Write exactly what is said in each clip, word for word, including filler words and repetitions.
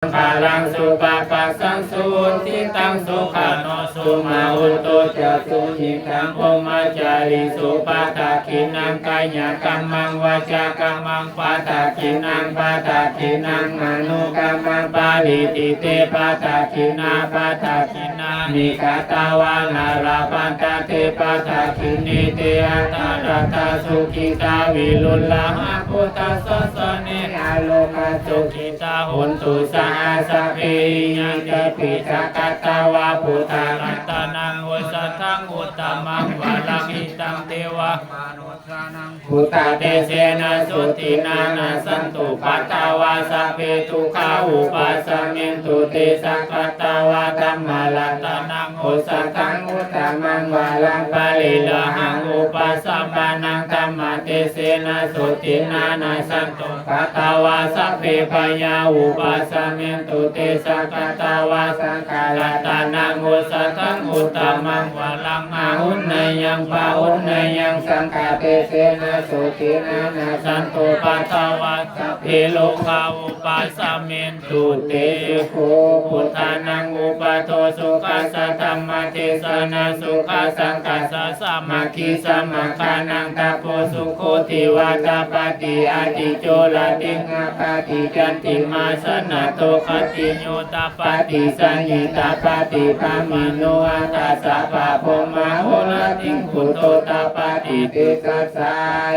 maṅgalaṃ supabhātaṃ suhuṭṭhitaṃ sukhaṇo sumuhutto ca suyiṭṭhaṃ brahmacārisu padakkhiṇaṃ kāyakammaṃ vācākammaṃ padakkhiṇaṃ padakkhiṇaṃ manokammaṃ paṇidhī te padakkhiṇā padakkhiṇāni katvāna labhantatthe padakkhiṇe. Te atthaladdhā sukhitā viruḷhā buddhasāsane arogā sukhitā hontu saha sabbehi. Ñātibhi sakkatvā buddharatanaṃ osathaṃ uttamaṃ varaṃ hitaṃ devamanussānaṃ buddhatejena sotthinā nassantupaddavā sabbe dukkhā vūpasamentu te. Sakkatvā dhammaratanaṃ osathaṃ uttamaṃ varaṃ pariḷāhūpasamanaṃ dhammatejena sotthinā nassantupaddavā sabbe bhayā vūpasamentu te. Sakkatvā saṅgharatanaṃ osathaṃ uttamaṃ varaṃ āhuneyyaṃ pāhuneyyaṃ saṅghatejena sotthinā nassantupaddavā sabbe rogā vūpasamentu te. Sukho buddhānaṃ uppādo sukhā saddhammadesanā sukhā saṅghassa sāmaggī samaggānaṃ tapo sukho. Divā tapati ādicco rattiṃ ābhāti candimā sannaddho khattiyo tapati jhāyī tapati brāhmaṇo atha sabbamahorattiṃ buddho tapati tejasā.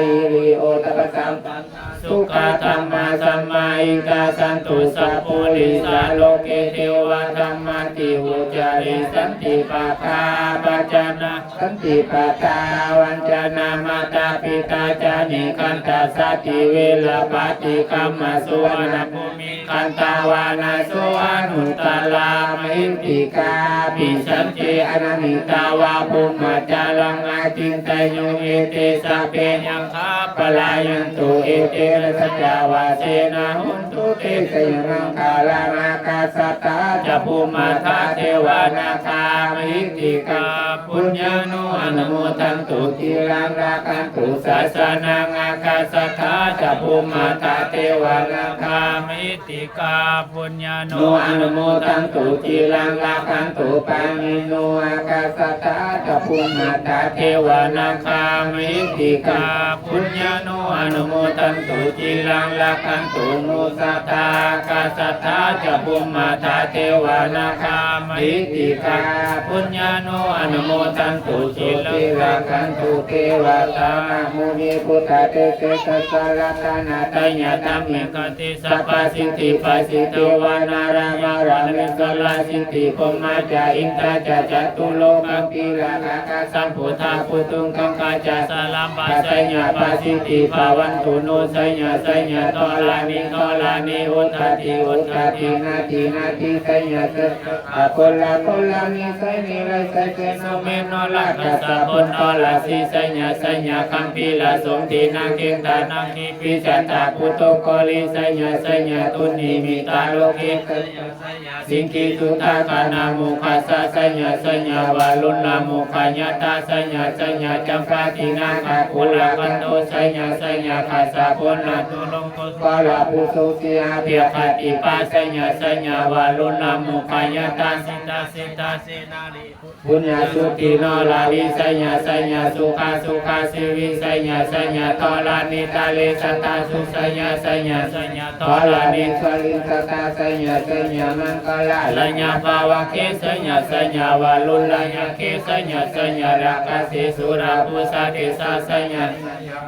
Hiriottappasampannā sukkadhammasamāhitā santo sappurisā loke devadhammāti vuccare. Santi pakkhā apattanā santi pādā avañcanā mātā pitā ca nikkhantā jātivirā paṭikkama suvaṇṇabhūmiṃ gantvāna so anuttaraṃ mahiddhikā abhisañce ananyitvā brahmacāriṃ acintayuṃ ete sabbe yakkhā palāyantu. Etena saccavajjena hontu te jayamaṅgalaṃ. Ākāsaṭṭhā ca bhummaṭṭhā devā nāgā mahiddhikā puññaṃ no anumodantu ciraṃ rakkhantu sāsanaṃ. Ākāsaṭṭhā ca bhummaṭṭhā devā nāgā mahiddhikā puññaṃ no anumodantu ciraṃ rakkhantu pāṇino. Ākāsaṭṭhā ca bhummaṭṭhā devā nāgā mahiddhikā puññaṃ no anumodantu ciraṃ rakkhantu no sadā. Ākāsaṭṭhā ca bhummaṭṭhā devā nāgā mahiddhikā puññaṃ no anumodantu ciraṃ rakkhantu devatā. Namo me buddhatejasā ratanattayadhammikā tejapasiddhi pasīdevā nārāyamārāme sarasiddhi brahmā ca indā ca catulokā gambhīrakkhakā sambuddhā bhūtuṃ gaṅgā ca salamābhāsaññā pasiddhi bhavantu no. Jaññā jaññā dharaṇi dharaṇī udadhi udadhī nadi nadī jaññā jaññā akola kola nisajji nisajjī sumedho rājassa bodharājī jaññā jaññā gambhīrasombhī nāgī nāgī pisācā bhūtakālī jaññā jaññā dunnimittarogī jaññā jaññā siṅgī suddhā gaṇā mokkhadā jaññā jaññā varuṇṇamukhayātrā jaññā jaññā campādināgā kulagantho jaññā jaññā gajjagonna turaṅga sukarabhujaṅgā sīhabyagghadīpā jaññā jaññā varuṇṇamukhayātrā siddhā siddhā senārī puññasuddhi narārī jaññā jaññā sukhā sukhā jīvī jaññā jaññā dharaṇītale sadā sujayā jaññā jaññā dharaṇīsālī sadā jaññā jaññā maṅkarāja raññā bhavagge jaññā jaññā varuṇṇayakkhe jaññā jaññā rakkhase surabhujatejā jaññā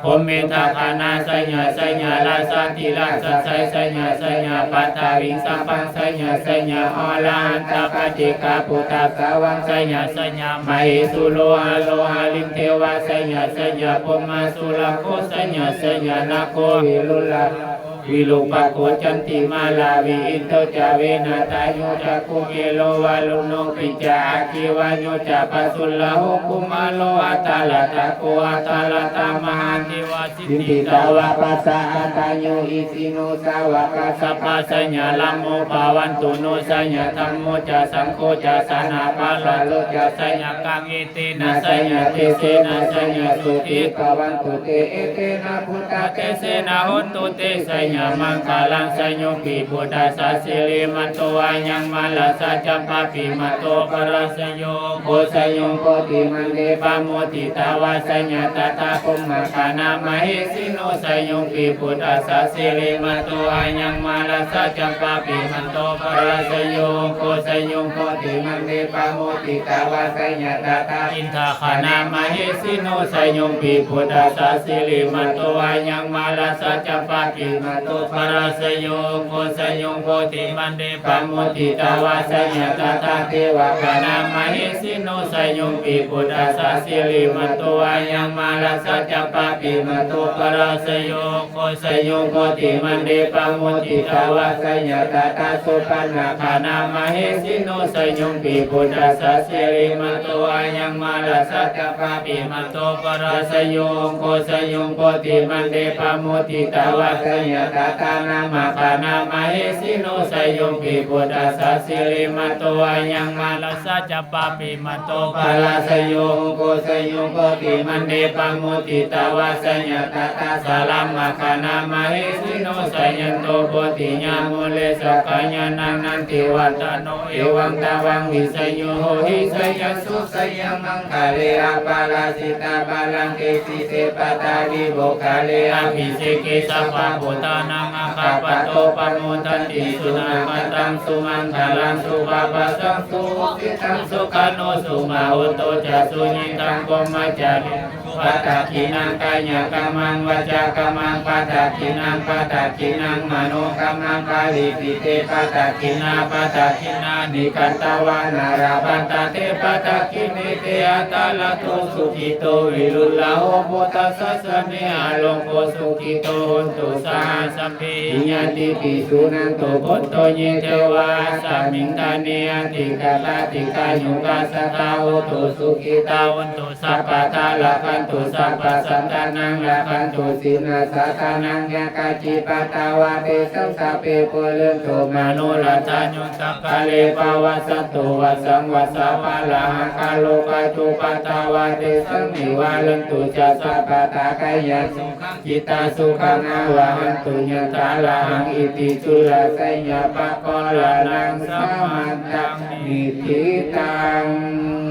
brahmendagaṇā jaññā jaññā rājādhirājasājjai jaññā jaññā paṭhaviṃ sabbaṃ jaññā jaññā arahantapaccekabuddhasāvaṃ jaññā jaññā mahesuro haro harindevā jaññā jaññā brahmā surakkho jaññā jaññā nāgo viruḷhako virūpakkho candimā ravi indo ca venateyyo ca kuvero varuṇopi ca aggi vāyo ca pājuṇho kumāro dhataraṭṭhako dhataraṭṭhā mahādevā siddhitāpasaādayo isino sāvakā sabbā jaññā rāmo bhavantu no jaññā dhammo ca saṅgho ca dasapālo ca jaññakā etena jaññatejena jaññā sotthī bhavantu te. Etena buddhatejena hontu te jaññā jayamaṅgalaṃ. Jayo hi buddhassa sirīmato ayaṃ, mārassa ca pāpimato parājayo, ugghosayuṃ bodhimaṇḍe pamoditā, vā jayaṃ tadā brahmagaṇā mahesino. Jayo hi buddhassa sirīmato ayaṃ, mārassa ca pāpimato parājayo, ugghosayuṃ bodhimaṇḍe pamoditā, vā jayaṃ tadā indagaṇā mahesino. Jayo hi buddhassa sirīmato ayaṃ, mārassa ca pāpimato parājayo, ugghosayuṃ bodhimaṇḍe pamoditā, vā jayaṃ tadā devagaṇā mahesino. Jayo hi buddhassa sirīmato ayaṃ, mārassa ca pāpimato parājayo, ugghosayuṃ bodhimaṇḍe pamoditā, vā jayaṃ tadā supaṇṇagaṇā mahesino. Jayo hi buddhassa sirīmato ayaṃ, mārassa ca pāpimato parājayo, ugghosayuṃ bodhimaṇḍe pamoditā, vā jayaṃ tadā brahmagaṇā mahesino. Jayo hi buddhassa sirīmato ayaṃ, mārassa ca pāpimato parājayo, ugghosayuṃ bodhimaṇḍe pamoditā, vā jayaṃ tadā brahmagaṇā mahesino. Jayanto bodhiyā mūle, sakyānaṃ nandivaḍḍhano, evaṃ tvaṃ vijayo hohi, jayassu jayamaṅgale, aparājitapallaṅke, sīse paṭhavipokkhare, abhiseke sabbabuddhānaṃ, aggappatto pamodati. Sunakkhattaṃ sumaṅgalaṃ, supabhātaṃ suhuṭṭhitaṃ, sukhaṇo sumuhutto ca, suyiṭṭhaṃ brahmacārisu, padakkhiṇaṃ kāyakammaṃ, vācākammaṃ padakkhiṇaṃ, padakkhiṇaṃ manokammaṃ, paṇidhī te padakkhiṇā, padakkhiṇāni katvāna, labhantatthe padakkhiṇe. Jayāsanāraddho sukhito, viruḷhako buddhasāsane, arogā sukhitā hotha, saha sabbehi ñātibhi. Suṇantu bhonto ye devā, asmiṃ ṭhāne adhigatā, dīghāyukā sadā hontu, sukhitā hontu sabbadā, rakkhantu sabbasattānaṃ, rakkhantu jinasāsanaṃ, yā kāci patthanā tesaṃ, sabbe pūrentu manorathā, yuttakāle pavassantu, vassaṃ vassā valāhakā, rogā cupaddavā tesaṃ, nivārentu ca sabbadā, kāyāsukhaṃ cittisukhaṃ, āvahantu yathārahaṃ. Iti cūḷajayapakaraṇaṃ samantā niṭṭhitaṃ.